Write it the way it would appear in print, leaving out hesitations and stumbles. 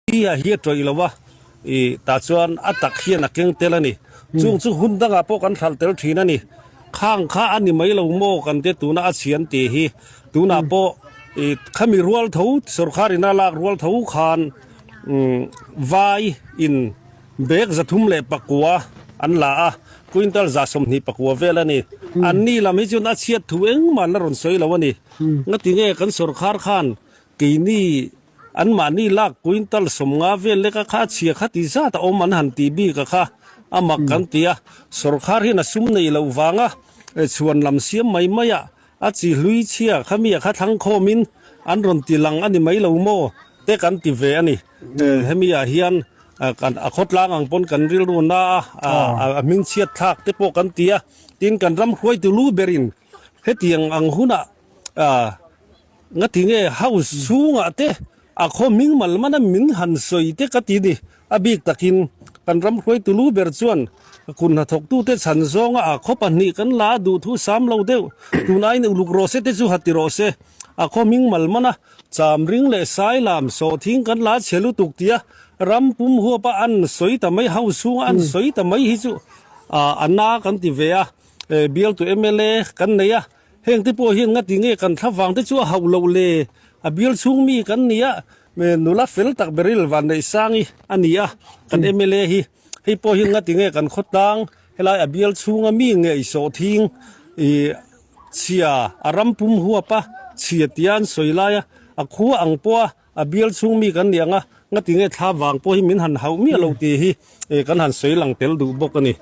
Tia hi a tawih lo a, ih tah chuan a tak hian a keng tel a ni. Chung chu hun dangah pawh kan hralh tel thin a ni. Khang kha a ni mai lo maw kan tia tuna a chhian tih hi tunah pawh ih khami rual tho sorkar ina lak rual tho khan vai in bag 309 an la a, quintal 129 vel a ni. Anni lam hi chuan a chhiat thu engmah an la rawn sawi lo a ni. Ngatinge kan sorkar khan keini Anmahni lak quintal 50 vel leka kha a chhia kha ti zat a awm an han tih bik a kha a mak kan ti a. Sawrkhar hian a sum nei loh vanga chhuan lam siam mai mai a, a chi hlui chhia kha mi a kha thlang khawmin an rawn ti lang a ni mai lo maw te kan ti ve a ni. Hemi ah hian kan a khawtlang ang pawn kan rilru na a, a hming chhiat thlak te pawh kan ti a. Tin kan ram hruaitu lu berin hetiang ang hunah Ngati nge house chhungah te a khaw hming mal mana min han sawi te ka ti ni. A bik takin kan ram hruaitu lu ber chuan kun hnathawktute chhan zawnga a khaw pahnih kan la a duh thu sam lo deuh. Tun aiin uluk rawh se te chu ha ti rawh se. A khaw hming mal mana cham ring leh sai lam sawhthing kan la chhe lutuk tia ram pum huapa an sawi ta mai house chhunga an sawi ta mai hi chu a na kan ti ve a. Bialtu mla kan nei a. Heng te pawh hian ngati nge kan thla vang te chu a hauh loh le? A bial chhung mi kan ni a, nula fel tak Beryl Vanneihsangi a ni a, kan mla hi. Hei pawh hian ngati nge kan khawtlang helai a bial chhunga mi ngei sawhthing ih chhia a ram pum huap a, chhia tia an sawi lai a, a khua ang pawh a, a bial chhung mi kan ni ang a, ngati nge thla vang pawh hi min han hauh miah lo tih hi kan han sawi lang tel duh bawk a ni.